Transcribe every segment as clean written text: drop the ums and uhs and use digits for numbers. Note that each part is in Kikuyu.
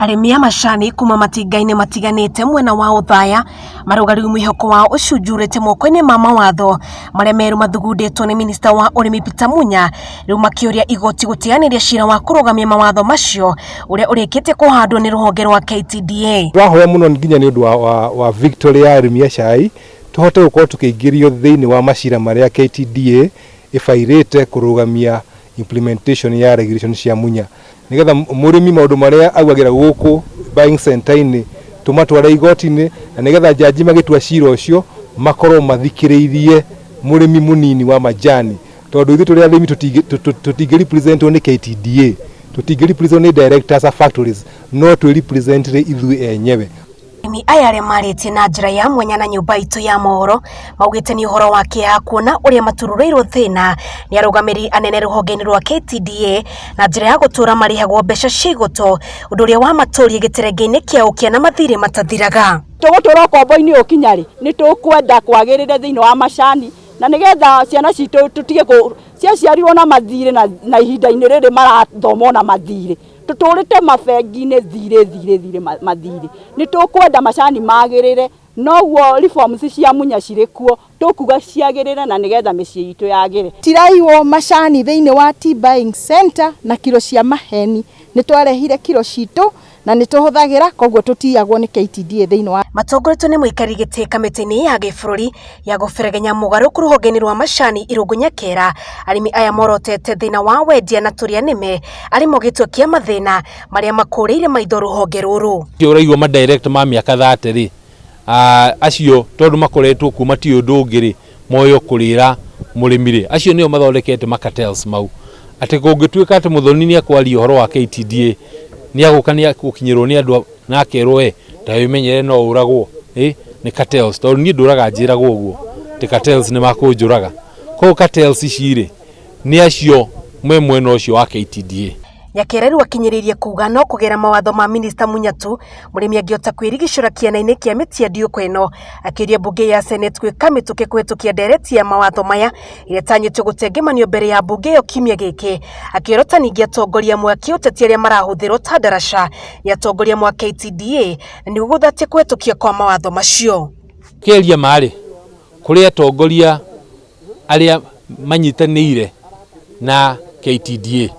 Arĩmi a macani kuma matinga-inĩ matiganĩte mwena wa Othaya marauga rĩu mwĩhoko wao ũcunjurĩte moko-inĩ ma mawatho marĩa merũ mathugundĩtwo nĩ minista wa ũrĩmi Peter Munya, rĩu makĩũria igoti gũteanĩria cira wa kũrũgamia mawatho macio ũrĩa ũrĩkĩtie kũhandwo nĩ rũhonge rwa KTDA. Tũrahoya mũno nginya nĩ ũndũ wa victory ya arĩmi a cai tũhote gũkorwo tũkĩingĩrio thĩinĩ wa macira marĩa KTDA ĩbairĩte kũrũgamia implementation ya regulation cia Munya, nĩgetha mũrĩmi maũndũ marĩa augagĩra gũkũ buying center-inĩ tũmatware igoti-inĩ, na nĩgetha jaji magĩtua cira ũcio makorwo mathikĩrĩirie mũrĩmi mũnini wa majani, tondũ ithuĩ tũrĩ arĩmi tũtingĩ representwo nĩ KTDA, tũtingĩ representwo nĩ directors a factories, no twĩ represent ithuĩ enyewe. Arĩmi aya arĩa marĩtie na njĩra ya mwanya na nyũmba itũ ya mohoro maugĩte nĩ ũhoro wa kĩeha kuona ũrĩa matururĩirwo thĩna nĩ arũgamĩrĩri anene rũhonge-inĩ rwa KTDA na njĩra ya gũtũra marĩhagwo mbeca cia igũtũ, ũndũ ũrĩa wamatũrie gĩterenge-inĩ kĩa ũkĩa na mathirĩ matathiraga. Tũgũtũra ũkombo-inĩ ũkinya rĩ, nĩ tũkwenda kwagĩrĩre thĩinĩ wa macani, na nĩgetha ciana citũ tũtige ciaciarirwo na mathirĩ, na ihinda-inĩ rĩrĩ marathoma na mathirĩ, tũtũrĩte mabengi-inĩ thirĩ thirĩ thirĩ mathirĩ. Nĩ tũkwenda macani magĩrĩre, noguo reforms cia Munya cirĩ kuo, tũkuga ciagĩrĩre na nĩgetha mĩciĩ itũ yagĩre. Tiraiwo macani thĩinĩ wa tea buying center na kiro cia maheni, nĩ twarehire kiro citũ na nĩ tũhũthagĩra, koguo tũtiyagwo nĩ KTDA thĩinĩ wa. Matongoretio nĩ mũikarĩri gĩtĩ kamĩtĩ-inĩ ya gĩbũrũri ya gũberegenya mũgarũrũku rũhonge-inĩ rwa macani Irũngũ Nyakera, arĩmi aya morotete thĩna wa wendia na tũrĩa nĩme arĩ mo gĩtwe kĩa mathĩna marĩa makũrĩire maitho rũhonge rũrũ. Ũraigua ma director ma mĩaka 30 rĩ, acio tondũ makoretwo kuo matiũĩ ũndũ ũngĩ rĩ, moyo kũrĩra mũrĩmi rĩ, acio nĩo mathondekete ma cartels mau, atĩ kũngĩtuĩka atĩ Mũthoni nĩ akwaria ũhoro wa KTDA, nĩ agũka nĩ agũkinyĩrwo nĩ andũ na akerwo, we ta wĩmenyere no ũragwo nĩ cartels, tondũ niĩ ndũraga njĩragwo ũguo atĩ cartels nĩ makũnjũraga. Koguo cartels ici rĩ, nĩ acio me mwena ũcio wa KTDA. Nyakera rĩu akinyĩrĩirie kuga no kũgera mawatho ma minista Munya tu mũrĩmi angĩhota kwĩrigicũra kĩana-inĩ kĩa mĩtiandiũko ĩno, akĩũria mbunge ya Senate gwĩka mĩtũkĩ kũhĩtũkia ndereti ya mawatho maya ĩrĩa ĩtanyĩtwo gũtengemanio mbere ya mbunge ĩyo kiumia gĩkĩ, akĩorota ningĩ atongoria amwe a kĩũteti arĩa marahũthĩrwo ta ndaraca nĩ atongoria amwe a KTDA na nĩguo gũthatia kũhĩtũkio kwa mawatho macio. Kĩaria marĩ kũrĩ atongoria arĩa manyitanĩire na KTDA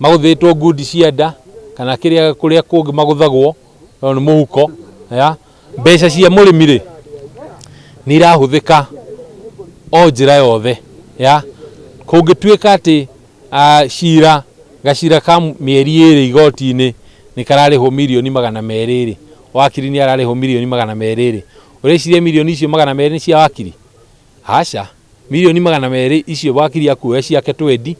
magũthĩtwo ngundi cia nda kana kĩrĩa kũrĩa kũngĩ magũthagwo no nĩ mũhuko ya mbeca cia mũrĩmi rĩ, nĩ irahũthĩka o njĩra yothe ya kũngĩtuĩka atĩ cira gacira ka mĩeri 2 igoti-inĩ nĩ kararĩhwo mirioni 200 rĩ, wakiri nĩ ararĩhwo mirioni 200 rĩ, ũreciria mirioni icio 200 nĩ cia wakiri? Aca, mirioni 200 icio wakiri akuoya ciake 20,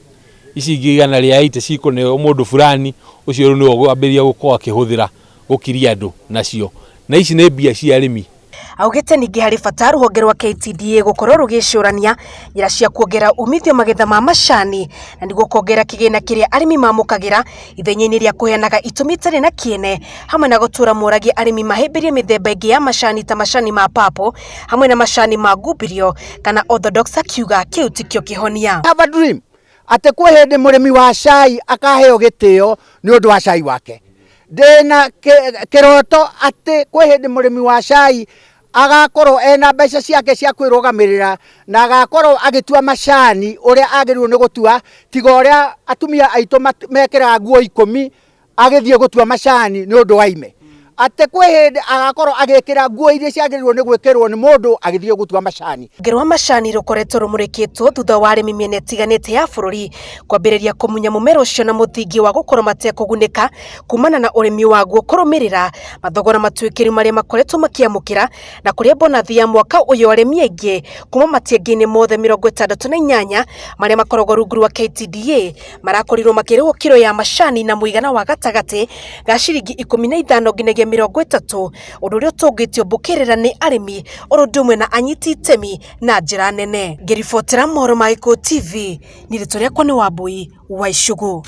ici ingĩ 180 cikũneo mũndũ fulani, ũcio rĩu nĩwe ũkwambĩrĩria gũkorwo akĩhũthĩra gũkiria andũ nacio, na ici nĩ mbia cia arĩmi. Augĩte ningĩ harĩ bata rũhonge rwa KTDA gũkorwo rũgĩcũrania njĩra cia kuongerera umithio magetha ma macani na nĩguo kuongerera kĩgĩna kĩrĩa arĩmi mamũkagĩra ithenya-inĩ rĩa kũheanaga itũmi itarĩ na kĩene, hamwe na gũtũra moragia arĩmi mahĩmbĩrie mĩthemba ĩngĩ ya macani ta macani ma purple hamwe na macani ma ngumbirio kana orthodox, akiuga kĩu tikĩo kĩhonia. Have a dream atĩ kwĩ hĩndĩ mũrĩmi wa cai akaheo gĩtĩo nĩ ũndũ wa cai wake. Ndĩna kĩroto atĩ kwĩ hĩndĩ mũrĩmi wa cai agakorwo ena mbeca ciake cia kwĩrũgamĩrĩra na agakorwo agĩtua macani ũrĩa agĩrĩirwo nĩ gũtua, tiga ũrĩa atumia aitũ mekĩraga nguo 10 agĩthiĩ gũtua macani nĩ ũndũ wa ime. Atĩ kwĩ hĩndĩ agakorwo agĩkĩra nguo iria ciagĩrĩirwo nĩ gwĩkĩrwo nĩ mũndũ agĩthiĩ gũtua macani. Rũhonge rwa macani rũkoretwo rũmũrĩkĩtwo thutha wa arĩmi mĩena ĩtiganĩte ya bũrũri kwambĩrĩria kũmunya mũmera ũcio na mũthingi wa gũkorwo matekũgunĩka kumana na ũrĩmi waguo kũrũmĩrĩra mathogora matuĩkĩru marĩa makoretwo makĩamũkĩra, na kũrĩa bonathi ya mwaka ũyũ arĩmi aingĩ kuma matiangĩ-inĩ mothe 68 marĩa makoragwo rungu rwa KTDA marakorirwo makĩrĩhwo kiro ya macani na mũigana wa gatagatĩ ga ciringi 15 nginyagia 30, ũndũ ũrĩa ũtũngĩtio mbũkĩrĩra nĩ arĩmi oro ũndũ ũmwe na anyiti itemi na njĩra nene. Ngĩribotera mohoro ma Gĩkũyũ TV, niĩ rĩtwa rĩakwa nĩ Wambui wa Icũgũ.